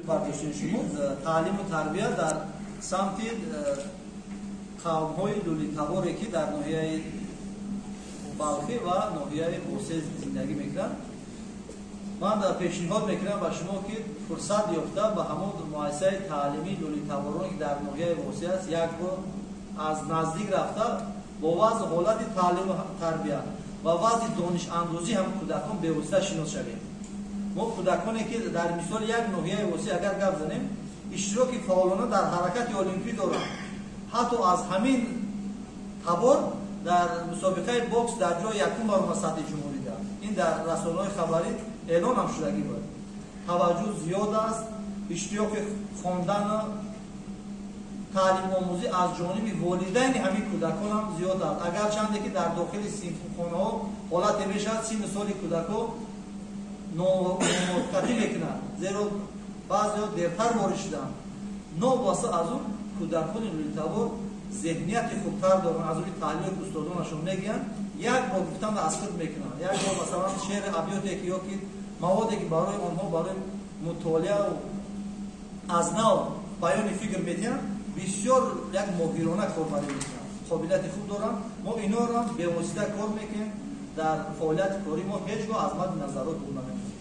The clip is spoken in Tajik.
Бардоштани шумо таълиму тарбия дар самти қавмҳои лӯлитаборе, ки дар ноҳияи Балхӣ ва ноҳияи Восе зиндагӣ мекунанд. Ман пешниҳод мекунам ба шумо, ки фурсат ёфта ба ҳамон муассисаи таълимии лӯлитаборон, ки дар ноҳияи Восе аст, як бор аз наздик рафта, бо вазъи ҳолати таълиму тарбия ва вазъи донишандӯзӣ ҳам кӯдакон бевосита шинос шавем. Мо кӯдаконе, ки дар мисоли як ноҳияи Восе агар гап занем, иштироки фаъолона дар ҳаракати олимпӣ доранд. Ҳатто аз ҳамин табор дар мусобиқаи бокс дар ҷои якум баромад сатҳи ҷумҳурида. Ин дар расонаҳои хабарӣ эълон ҳам шудагӣ буд. Таваҷҷӯҳ зиёд аст, иштиёқи хондану таълимомӯзӣ аз ҷониби волидайни ҳамин кӯдакон ҳам зиёд аст. Агарчанде ки дар дохили синфхонаҳо ҳолате мешавад, синну соли кӯдакҳо номувофиқатӣ мекунанд, зеро баъзеҳо дертар ворид шуданд. Новобаста аз он, кӯдакони лӯлитабор зеҳнияти хубтар доранд. Аз рӯи таълиме, ки устодонашон мегӯянд, як бор гуфтанда аз худ мекунанд. Як бор, масалан, шеъри абёте ки ё ки маводе, ки барои онҳо барои мутолиау аз нав баёни фикр медиҳанд, бисёр як моҳирона корбарӣ мекунанд, қобилияти хуб доранд. Мо инорам бевосита кор мекунем. Дар фаъолияти корӣ мо ҳеҷ гоҳ аз мадди назарот дур намемонем.